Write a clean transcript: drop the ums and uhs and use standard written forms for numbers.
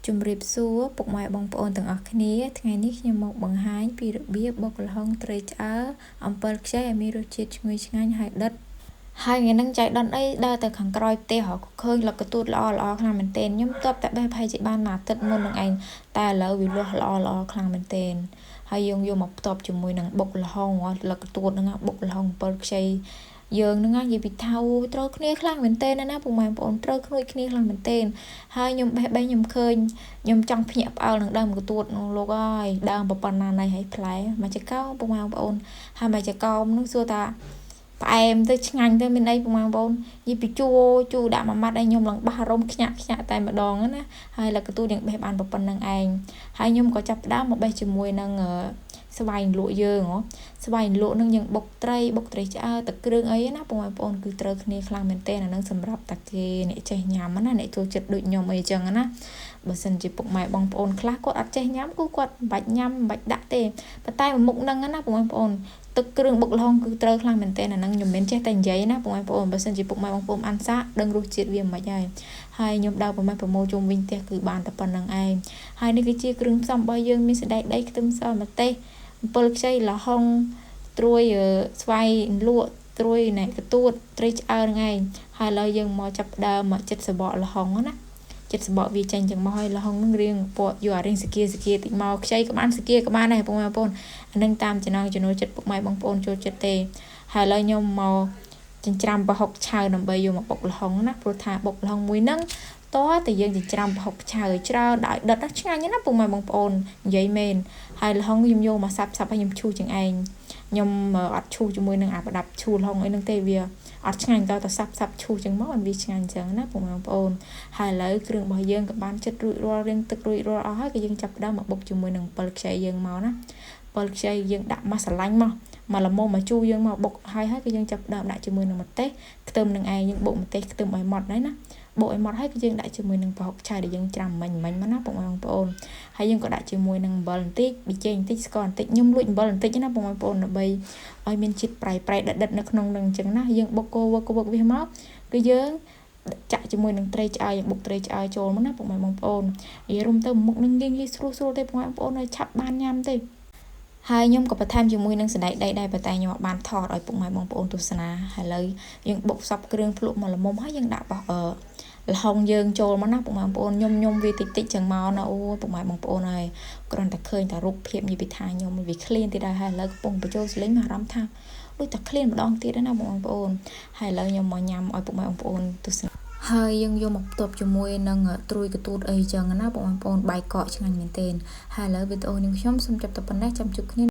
ជំរាបសួរពុកម៉ែបងប្អូនទាំងអស់គ្នាថ្ងៃនេះខ្ញុំមកបង្ហាញពីរបៀបបុកល្ហុងត្រីឆ្អើរអំពិលខ្ចីឲ្យមានរសជាតិឈ្ងុយឆ្ងាញ់ហើយដិតហើយថ្ងៃហ្នឹងចៃដន្យអីដើរទៅខាងក្រោយផ្ទះក៏ឃើញលកទូតល្អល្អខ្លាំងមែនទែនខ្ញុំទើបតែបេះប្រហែលជាបានមួយអាទិត្យមុននឹងឯងតែឥឡូវវាលាស់ល្អល្អខ្លាំងមែនទែនហើយយើងយកមកផ្ទាប់ជាមួយនឹងបុកល្ហុងលកទូតហ្នឹងបុកល្ហុងអំពិលខ្ចីយើងហ្នឹងនិយាយពីថាត្រូវគ្នាខ្លាំងមែនទែនណាពុកម៉ែបងប្អូនត្រូវក្នួយគ្នាខ្លាំងមែនទែនហើយខ្ញុំបេះបេះខ្ញុំឃើញខ្ញុំចង់ភ្ញាក់ផ្អើលនឹងដើមកទួតលោកអើយដើមប៉ុណ្ណាណៃហើយផ្លែមកចកោពុកម៉ែបងប្អូនហើយមកចកោមនឹងសួរថាផ្អែមទៅឆ្ងាញ់ទៅមានអីពុកម៉ែបងប្អូននិយាយពីជួជូដាក់មួយម៉ាត់ឲ្យខ្ញុំឡើងបះរំខ្ញាក់ខ្ញាក់តែម្ដងណាហើយលកទួតយើងបេះបានប៉ុណ្្នឹងឯងហើយខ្ញុំក៏ចាប់ផ្ដើមមកបេះជាមួយនឹងស្វាយលក់យើងហ៎ស្វាយលក់នឹងយើងបុកត្រីបុកត្រីឆ្អើរទឹកគ្រឿងអីណាបងប្អូនគឺត្រូវគ្នាខ្លាំងមែនទែនអានឹងសម្រាប់តាគេអ្នកចេះញ៉ាំណាអ្នកចូលចិត្តដូចខ្ញុំអីចឹងណាបើសិនជាពុកម៉ែបងប្អូនខ្លះគាត់អត់ចេះញ៉ាំគឺគាត់មិនបាច់ញ៉ាំមិនបាច់ដាក់ទេប៉ុន្តែមុខហ្នឹងណាបងប្អូនទឹកគ្រឿងបុកល្ហុងគឺត្រូវខ្លាំងមែនទែនអាហ្នឹងខ្ញុំមិនចេះតែនិយាយណាបងប្អូនបើសិនជាពុកម៉ែបងប្អូនអានសាកដឹងរសជាតិវាមិនហើយហើយខ្ញុំដើរប្រម៉េះប្រមូលជុំវិញផ្ទះគឺបានតែប៉ុណ្្នឹងឯងហើយនេះគឺជាគ្រឿងផ្សំរបស់យើងមានសណ្តែកដីខ្ទឹមសម្ទេសអំពិលខ្ចីល្ហុងត្រួយស្វាយលក់ត្រួយណែកទួតត្រីឆ្អើរហ្នឹងឯងហើយឥឡូវយើងមកចាប់ដើមមកចិត្តសបកល្ហុងណាចិត្តសបកវាចេញចឹងមកហើយល្ហុងនឹងរៀងពណ៌យកអារៀងសគាសគាតិចមកខ្ចីក៏បានសគាក៏បានដែរបងប្អូនអានឹងតាមចំណងចំណូលចិត្តពុកម៉ែបងប្អូនចូលចិត្តទេហើយឥឡូវខ្ញុំមកចិញ្ច្រាំប្រហុកឆៅដើម្បីយកមកបុកល្ហុងណាព្រោះថាបុកល្ហុងមួយហ្នឹងតើតែយើងចិញ្ច្រាំប្រហុកឆៅច្រើនដល់ដិតឆ្ងាញ់ណាពុកម៉ែបងប្អូននិយាយមែនហើយល្ហុងខ្ញុំយកមកសាប់សាប់ឲ្យខ្ញុំឈូសជាងឯងខ្ញុំអត់ឈូសជាមួយនឹងអាប្រដាប់ឈូសល្ហុងអីហ្នឹងទេវាអត់ឆ្ងាញ់តើតែសាប់សាប់ឈូសចឹងមកมันវាឆ្ងាញ់ចឹងណាពុកម៉ែបងប្អូនហើយឥឡូវគ្រឿងរបស់យើងក៏បានចិត្តរួចរាល់រៀងទឹករួចរាល់អស់ហើយក៏យើងចាប់ផ្ដើមមកបុកជាមួយនឹងអំពិលខ្ចីយើងមកណាអំពិលខ្ចីយើងដាក់មកស្រឡាញ់មកមកល្មមមកជូរយើងមកបុកហើយហើយក៏យើងចាប់ផ្ដើមដាក់ជាមួយនឹងម្ទេសខ្ទឹមនឹងឯងយើងបុកម្ទេសខ្ទឹមឲ្យម៉ត់ហើយណាបុកឲ្យម៉ត់ហើយគឺយើងដាក់ជាមួយនឹងប្រហុកឆៅដែលយើងច្រាំមិញមិញមកណាពុកម៉ែបងប្អូនហើយយើងក៏ដាក់ជាមួយនឹងអំបិលបន្តិចប៊ីចេងបន្តិចស្ករបន្តិចខ្ញុំលួចអំបិលបន្តិចណាពុកម៉ែបងប្អូនដើម្បីឲ្យមានជាតិប្រៃប្រៃដិតដិតនៅក្នុងនឹងអញ្ចឹងណាយើងបុកកូវកវឹកវាមកគឺយើងចាក់ជាមួយនឹងត្រីឆ្អើរយើងបុកត្រីឆ្អើរចូលមកណាពុកម៉ែបងប្អូននិយាយរួមទៅមុខនឹងងាយងាយស្រួលស្រួលទេពុកម៉ែបងប្អូនឲ្យឆាប់បានញ៉ាំទេហើយខ្ញុំក៏បន្ថែមជាមួយនឹងសណ្តែកដីដែរប៉ុន្តែខ្ញុំអត់បានថតឲ្យពុកម៉ែបងប្អូនទស្សនាហើយឥឡូវយើងបុកសពគ្រឿងភ្លក់មកល្មមហើយយើងដាក់បោះល្ហុងយើងចូលមកណាពុកម៉ែបងប្អូនខ្ញុំខ្ញុំវាតិចតិចចឹងមកណាអូពុកម៉ែបងប្អូនហើយគ្រាន់តែឃើញតែរូបភាពនិយាយពីថាខ្ញុំវាឃ្លានទៀតហើយឥឡូវកំពុងបញ្ចូលសលេងមកអារម្មណ៍ថាដូចតែឃ្លានម្ដងទៀតណាបងប្អូនហើយឥឡូវខ្ញុំមកញ៉ាំឲ្យពុកម៉ែបងប្អូនទស្សនាហើយយើងយកមកផ្ទាប់ជាមួយនឹងត្រួយកទួតអីចឹងណាបងប្អូនបាយកកឆ្ងាញ់មែនទែនហើយឥឡូវវីដេអូនេះខ្ញុំសូមចប់តែប៉ុណ្ណេះចាំជួបគ្នា